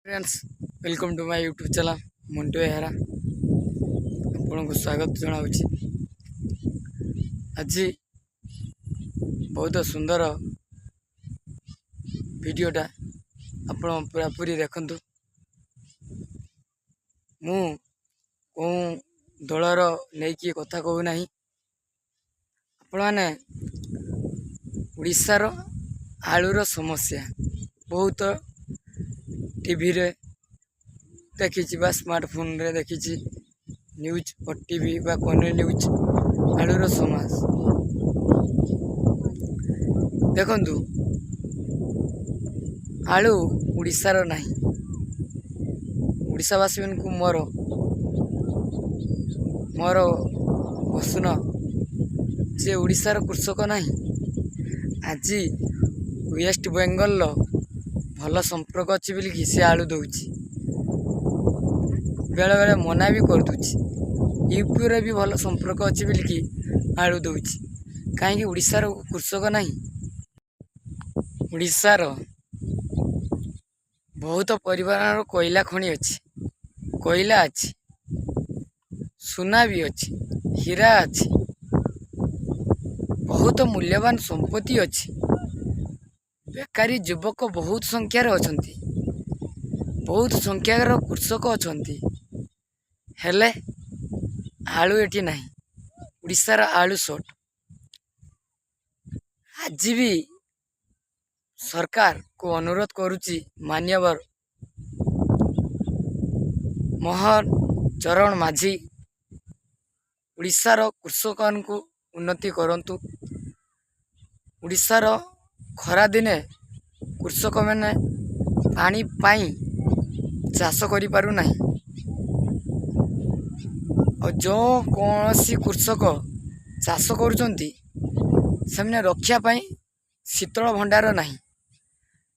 Friends, welcome to my YouTube channel Mantu Behera. ଆପଣଙ୍କୁ ସ୍ୱାଗତ ଜଣାଉଛି। ଆଜି ବହୁତ ସୁନ୍ଦର ଭିଡ଼ିଓଟା, ଆପଣ ପୁରାପୁରି ଦେଖନ୍ତୁ। ମୁଁ କେଉଁ ଦଳର ନେଇକି କଥା କହୁନାହିଁ। ଆପଣମାନେ ଓଡ଼ିଶାର ଆଳୁର ସମସ୍ୟା ବହୁତ ଟିଭିରେ ଦେଖିଛି ବା ସ୍ମାର୍ଟଫୋନ୍ରେ ଦେଖିଛି, ନ୍ୟୁଜ୍ ଓ ଟିଭି ବା କନ୍ୟ ନ୍ୟୁଜ୍। ଆଳୁର ସମାଜ ଦେଖନ୍ତୁ, ଆଳୁ ଓଡ଼ିଶାର ନାହିଁ। ଓଡ଼ିଶାବାସୀମାନଙ୍କୁ ମୋର ପ୍ରଶ୍ନ ଯେ ଓଡ଼ିଶାର କୃଷକ ନାହିଁ। ଆଜି ୱେଷ୍ଟ ବେଙ୍ଗଲର ଭଲ ସମ୍ପର୍କ ଅଛି ବୋଲିକି ସେ ଆଳୁ ଦେଉଛି, ବେଳେବେଳେ ମନା ବି କରିଦେଉଛି। ୟୁପିରେ ବି ଭଲ ସମ୍ପର୍କ ଅଛି ବୋଲିକି ଆଳୁ ଦେଉଛି। କାହିଁକି ଓଡ଼ିଶାର କୃଷକ ନାହିଁ? ଓଡ଼ିଶାର ବହୁତ ପରିମାଣର କୋଇଲା ଖଣି ଅଛି, କୋଇଲା ଅଛି, ସୁନା ବି ଅଛି, ହୀରା ଅଛି, ବହୁତ ମୂଲ୍ୟବାନ ସମ୍ପତ୍ତି ଅଛି। ବେକାରୀ ଯୁବକ ବହୁତ ସଂଖ୍ୟାରେ ଅଛନ୍ତି, ବହୁତ ସଂଖ୍ୟାର କୃଷକ ଅଛନ୍ତି, ହେଲେ ଆଳୁ ଏଠି ନାହିଁ। ଓଡ଼ିଶାର ଆଳୁ ସଟ୍। ଆଜି ବି ସରକାରକୁ ଅନୁରୋଧ କରୁଛି, ମାନ୍ୟବର ମୋହନ ଚରଣ ମାଝୀ, ଓଡ଼ିଶାର କୃଷକମାନଙ୍କୁ ଉନ୍ନତି କରନ୍ତୁ। ଓଡ଼ିଶାର ଖରାଦିନେ କୃଷକମାନେ ପାଣି ପାଇଁ ଚାଷ କରିପାରୁନାହିଁ। ଆଉ ଯେଉଁ କୌଣସି କୃଷକ ଚାଷ କରୁଛନ୍ତି, ସେମାନେ ରଖିବା ପାଇଁ ଶୀତଳ ଭଣ୍ଡାର ନାହିଁ।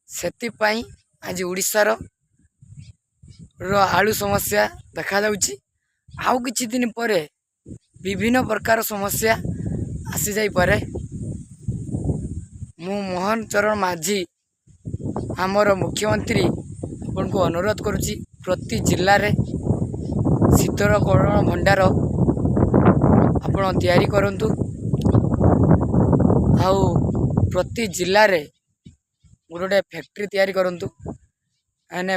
ସେଥିପାଇଁ ଆଜି ଓଡ଼ିଶାର ର ଆଳୁ ସମସ୍ୟା ଦେଖାଯାଉଛି। ଆଉ କିଛି ଦିନ ପରେ ବିଭିନ୍ନ ପ୍ରକାର ସମସ୍ୟା ଆସିଯାଇପାରେ। ମୁଁ ମୋହନ ଚରଣ ମାଝୀ, ଆମର ମୁଖ୍ୟମନ୍ତ୍ରୀ, ଆପଣଙ୍କୁ ଅନୁରୋଧ କରୁଛି, ପ୍ରତି ଜିଲ୍ଲାରେ ଶୀତଳକରଣ ଭଣ୍ଡାର ଆପଣ ତିଆରି କରନ୍ତୁ ଆଉ ପ୍ରତି ଜିଲ୍ଲାରେ ଗୋଟେ ଗୋଟେ ଫ୍ୟାକ୍ଟ୍ରି ତିଆରି କରନ୍ତୁ। ମାନେ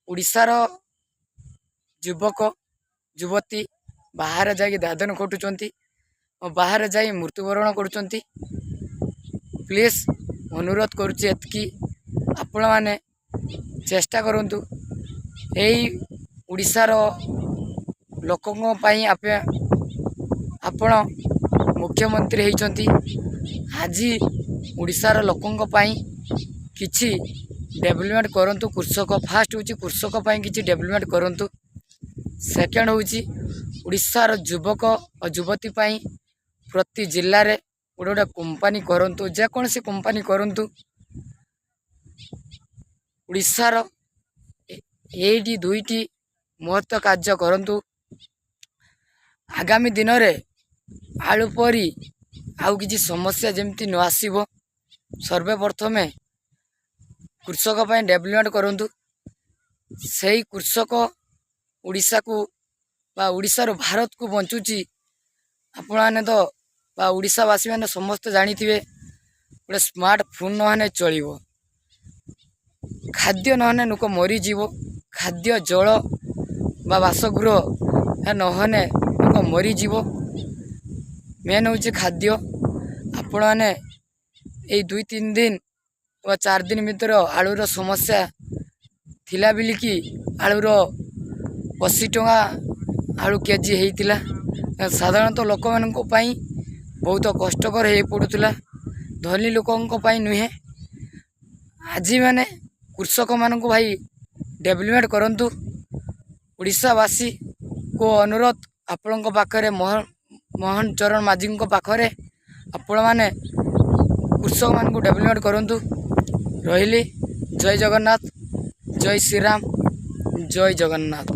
ଓଡ଼ିଶାର ଯୁବକ ଯୁବତୀ ବାହାରେ ଯାଇକି ଦାଦନ ଖଟୁଛନ୍ତି ଓ ବାହାରେ ଯାଇ ମୃତ୍ୟୁବରଣ କରୁଛନ୍ତି। ପ୍ଲିଜ୍, ଅନୁରୋଧ କରୁଛି ଏତିକି, ଆପଣମାନେ ଚେଷ୍ଟା କରନ୍ତୁ। ଏଇ ଓଡ଼ିଶାର ଲୋକଙ୍କ ପାଇଁ ଆପଣ ମୁଖ୍ୟମନ୍ତ୍ରୀ ହେଇଛନ୍ତି। ଆଜି ଓଡ଼ିଶାର ଲୋକଙ୍କ ପାଇଁ କିଛି ଡେଭଲପମେଣ୍ଟ କରନ୍ତୁ। କୃଷକ ଫାଷ୍ଟ ହେଉଛି, କୃଷକ ପାଇଁ କିଛି ଡେଭଲପମେଣ୍ଟ କରନ୍ତୁ। ସେକେଣ୍ଡ ହେଉଛି, ଓଡ଼ିଶାର ଯୁବକ ଓ ଯୁବତୀ ପାଇଁ ପ୍ରତି ଜିଲ୍ଲାରେ ଗୋଟେ ଗୋଟେ କମ୍ପାନୀ କରନ୍ତୁ, ଯେକୌଣସି କମ୍ପାନୀ କରନ୍ତୁ। ଓଡ଼ିଶାର ଏଇଟି ଦୁଇଟି ମହତ୍ଵ କାର୍ଯ୍ୟ କରନ୍ତୁ। ଆଗାମୀ ଦିନରେ ଆଳୁ ପରି ଆଉ କିଛି ସମସ୍ୟା ଯେମିତି ନ ଆସିବ, ସର୍ବେ ପ୍ରଥମେ କୃଷକ ପାଇଁ ଡେଭଲପମେଣ୍ଟ କରନ୍ତୁ। ସେଇ କୃଷକ ଓଡ଼ିଶାକୁ ବା ଓଡ଼ିଶାରୁ ଭାରତକୁ ବଞ୍ଚୁଛି। ଆପଣମାନେ ତ ବା ଓଡ଼ିଶାବାସୀମାନେ ସମସ୍ତେ ଜାଣିଥିବେ, ଗୋଟେ ସ୍ମାର୍ଟ ଫୋନ୍ ନହେଲେ ଚଳିବ, ଖାଦ୍ୟ ନହେଲେ ଲୋକ ମରିଯିବ। ଖାଦ୍ୟ, ଜଳ ବା ବାସଗୃହ ନହେଲେ ଲୋକ ମରିଯିବ। ମେନ୍ ହେଉଛି ଖାଦ୍ୟ। ଆପଣମାନେ ଏଇ 2-3 ଦିନ ବା 4 ଦିନ ଭିତରେ ଆଳୁର ସମସ୍ୟା ଥିଲା ବୋଲିକି ଆଳୁର 80 ଟଙ୍କା ଆଳୁ କେଜି ହେଇଥିଲା। ସାଧାରଣତଃ ଲୋକମାନଙ୍କ ପାଇଁ ବହୁତ କଷ୍ଟକର ହେଇ ପଡ଼ୁଥିଲା, ଧନୀ ଲୋକଙ୍କ ପାଇଁ ନୁହେଁ। ଆଜି ମାନେ କୃଷକମାନଙ୍କୁ ଭାଇ ଡେଭଲପମେଣ୍ଟ କରନ୍ତୁ। ଓଡ଼ିଶାବାସୀକୁ ଅନୁରୋଧ ଆପଣଙ୍କ ପାଖରେ, ମୋହନ ଚରଣ ମାଝୀଙ୍କ ପାଖରେ, ଆପଣମାନେ କୃଷକମାନଙ୍କୁ ଡେଭଲପମେଣ୍ଟ କରନ୍ତୁ। ରହିଲି, ଜୟ ଜଗନ୍ନାଥ, ଜୟ ଶ୍ରୀରାମ, ଜୟ ଜଗନ୍ନାଥ।